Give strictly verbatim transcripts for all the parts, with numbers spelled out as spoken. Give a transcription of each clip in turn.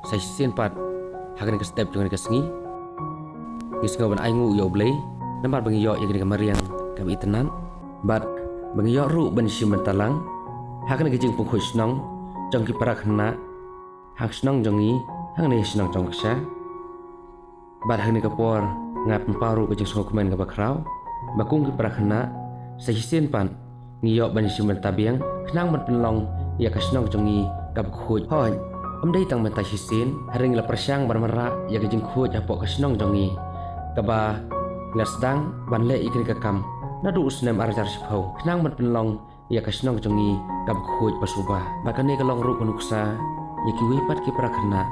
sa shisien pat ha kane ka step jong kane ka sngi ngi sngew ban ai nguh ïa U Blei namar ba ngi ïoh ïa kane ka mariang kaba itynnad bad ba ngi ïoh ruh ban shim bynta lang ha kane ka jingpynkhuid shnong jong ki para khynnah ha ka shnong jong ngi, ha kane ka shnong Jongksha. Bad ha kane ka por nga pynpaw ruh ka jingsngewkmen kaba khraw ba kum ki para khynnah sa shisien pat ngi ïoh ban shim bynta biang khnang ban pynlong ïa ka shnong jong ngi kaba khuid. Hooid, ym dei tang mynta shisien, hynrei ngi la pyrshang ban wanrah ïa ka jingkhuid hapoh ka shnong jong ngi kaba ngi la sdang ban leh ïa kane ka kam naduh u snem ar hajar shiphew khnang ban pynlong ïa ka shnong jong ngi kaba khuid ba suba. Bad kane ka long ruh ka nuksa ïa kiwei pat ki para khynnah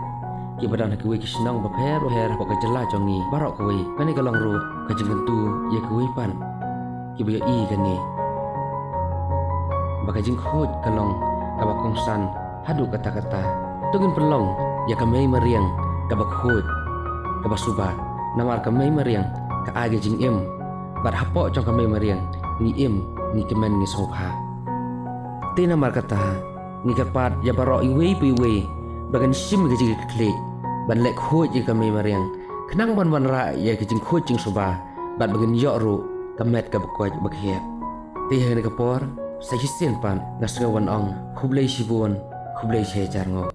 kiba don ha kiwei ki shnong bapher bapher hapoh ka jylla jong ngi baroh kawei. Kane ka long ruh ka jingkyntu ïa kiwei pat kiba ïohi kane ba ka jingkhuid ka long kaba kongsan haduh katta katta. To ngin pynlong ïa ka mei mariang kaba khuid kaba suba, namar ka mei mariang ka ai ka jingim bad hapoh jong ka mei mariang ngi im, ngi kmen, ngi sngewbha. Te namar kata ngi kyrpad ïa baroh iwei pa iwei ba kan shim ka jingkitkhlieh ban leh khuid ïa ka mei mariang khnang ban wanrah ïa ka jingkhuid jingsuba bad ba ngin ïoh ruh ka met kaba koit ba khiah. Te ha kane ka por sa shisien pat nga sngew ban ong khublei shibun, khublei shihajar nguh.